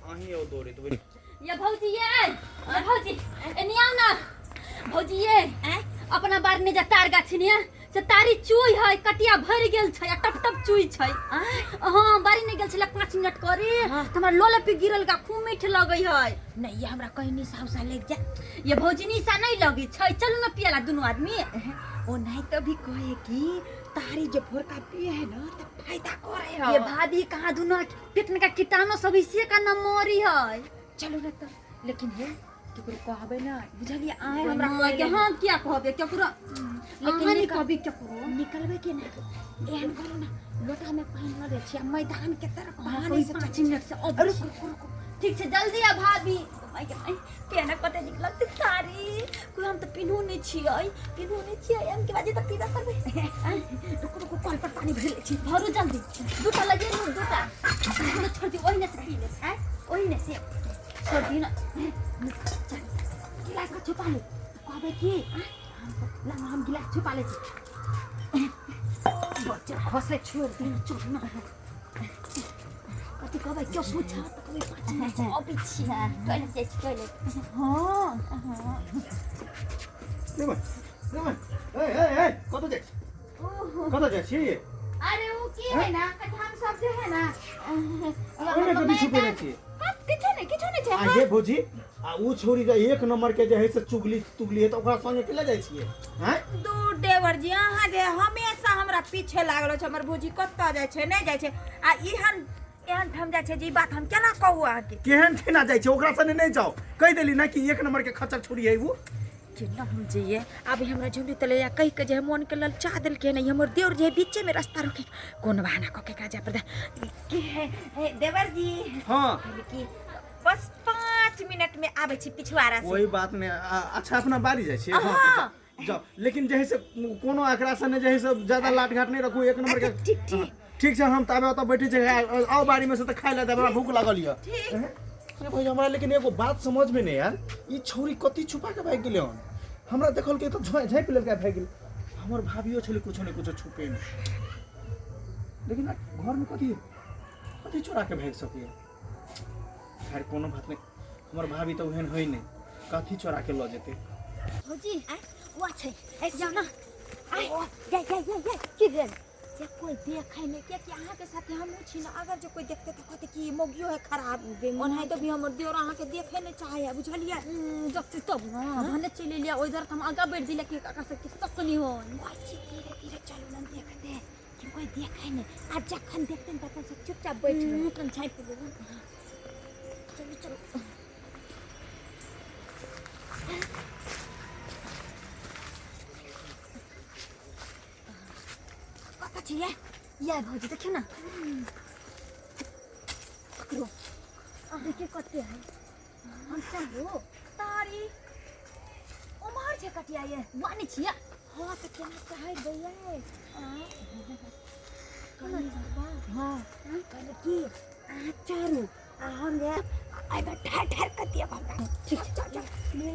अहीं आओ दौड़ैत ओहि। ये भौजी ये, ये भौजी एने आउ ना भौजी ये। अपना बार ने जे तार गाछी ने से तारी चुई है, कटिया भरि गेल छै आ टप टप चुई छै। हाँ, बारी ने गेल छलै 5 मिनट करे। हाँ। त हमरा लोल पे गिरल गा खूब मीठ लगै है। नहीं, ये हमरा कहीं निशा उसा लग जा। ये भौजी निशा नहीं लगै छै, चलू ना पियला दुनू आदमी। ओ नहीं तो भी कहे कि तारी जो भोरका पिए है ना तो फायदा करे है। ये भाभी कहाँ दुनू पेट में का कीटाणु सब इसी का न मरी है। चलू ना तो, लेकिन हे केकरो कहबै ना, बुझलियै? आए हमरा हमरा कहै के हम किया कहबै केकरो? लेकिन अहाँ नहि कहबै केकरो। निकलबै के ना? एहन करू ना, लोटा में पानि लऽ दै छी आ मैदान के तरफ हाँ, बहाने कोई से 5 चलि मिनट से अब रुकू, रुकू, रुकू। ठीक छै, जल्दी आ भाभी। माय के माय, केना कते निक लगतै साड़ी। कोई हम तऽ पिन्हू नहि छियै, पिन्हू नहि छियै। हम के बाजे तऽ पीबे करबै। रुकू, रुकू, कल पर पानी भरि लै छी। भरू जल्दी, दूटा लगे नु, दूटा दूटा छोड़ दी, ओहिने से पी ले। आँय, ओहिने से छोड़ दी ना। चल, गिलास का छुपा ले, कहबै कि ला हम गिलास छुपा ले छी। बच्चा खसे छोड़ दी। चल ना, कथी कहबै? क्यों पूछा तऽ कहबै 5 मिनट से अबै छी, टॉयलेट जाइ छी, टॉयलेट। हाँ हाँ। रे भाइ, रे भाइ, ए ए ए, कतऽ जाइ छी? कतऽ जाइ छी? अरे वो की है ना, कथी हम सब जे है ना ओहिमे कथी छुपेने छी? किछो नहीं, किछो नहीं छै। आ ये भौजी, आ उ छौरी जे एक नंबर के जे है से चुगली तुगली है, तऽ ओकरा संगे केला जाइ छियै? हैं? दूर देवर जी, अहाँ जे हमेशा हमरा पीछे लागल छै, हमर भौजी कतऽ जाइ छै नहि जाइ छै, आ एहन एहन ठाम जाइ छै जे ई बात हम केना कहू अहाँके? केहन ठेना जाइ छै? ओकरा संगे नहि जाउ, कहि देली ना कि एक नंबर के खच्चर छौरी है उ। केना हम जइए? अभी हमरा झुमरी तलैया कहि के जे मोन के ललचा देलकै ने, हमर देवर जे बीचे में रास्ता रोके, कोन बहाना कऽ के काज पर की है। हे, देवर जी। हाँ। कि बस 5 मिनट में आबै छी पिछुआरा से। कोई बात नहीं। अच्छा, अपना बारी जाइ छी? हाँ, हाँ। तऽ जाउ, लेकिन जे है से कोनो एकरा से नहि जे है से ज्यादा लाट घाट नहि रखू, एक नंबर के। अच्छा, ठीक, ठीक। हाँ, ठीक छै, हम ताबे ओतऽ बैठे छी। आउ बारी में से तऽ खाइ लए देब, हमरा भूख लागल यऽ। ठीक। अरे भाई, हमरा लेकिन एगो बात समझ में नहीं आयल, ई छौरी कथी छुपा के भागि गेलै हन? हमरा देखलकै तऽ झाँपि लेलकै, भागि गेलै। हमर भाभियो छलै कुछो ने कुछो छुपेने, लेकिन घर में कथी कथी चोरा के भागि सकैए? खैर, कोनो बात नहि, हमर भाभी तऽ ओहन होइ नहि, कथी चोरा के लऽ जेतै। भौजी, ओ छै, जाउ ना। आय, जाय जाय जाय जाय। की भेल? जे कोई देखे नहीं, कियाकि अहाँ के साथे हमहूँ छी ना, अगर जे कोई देखते तऽ कहते कि मौगियो है खराब। ओनाहि तऽ भी हमर देवर अहाँ के देखे नहीं चाहे है, बुझलियै? देखते तब ना, भने चलि एलियै ओहि दर, तऽ हम आगाँ बढ़ि दिलियै कि काका सबके शक नहि होइ। कहै छी धीरे धीरे चलू ना, देखते कि कोई देखे नहीं, आ जखन देखते ने तखन से चुपचाप बैठ रहू। कन झाँपि लेबै। चलू चलू। कतऽ छियै? या भौजी, देखियौ ना, पकड़ो, देखियौ कते है। हम चलू। तारी उम्हर छै कटिया ये। मानै छियै? हाँ, तऽ केना चाहे दैयै। हाँ, कहले कि अहाँ चलू आ हम जे एहिमे ठहर ठहर कऽ दिअ हमरा। ठीक छै, चल चल।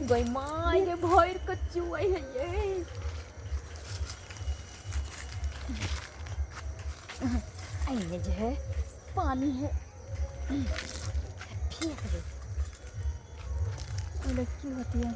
गई माँ, ये भरि कऽ चुऐ है ये। एहिमे जे है पानी है, फेंक दे। ओले की होती है?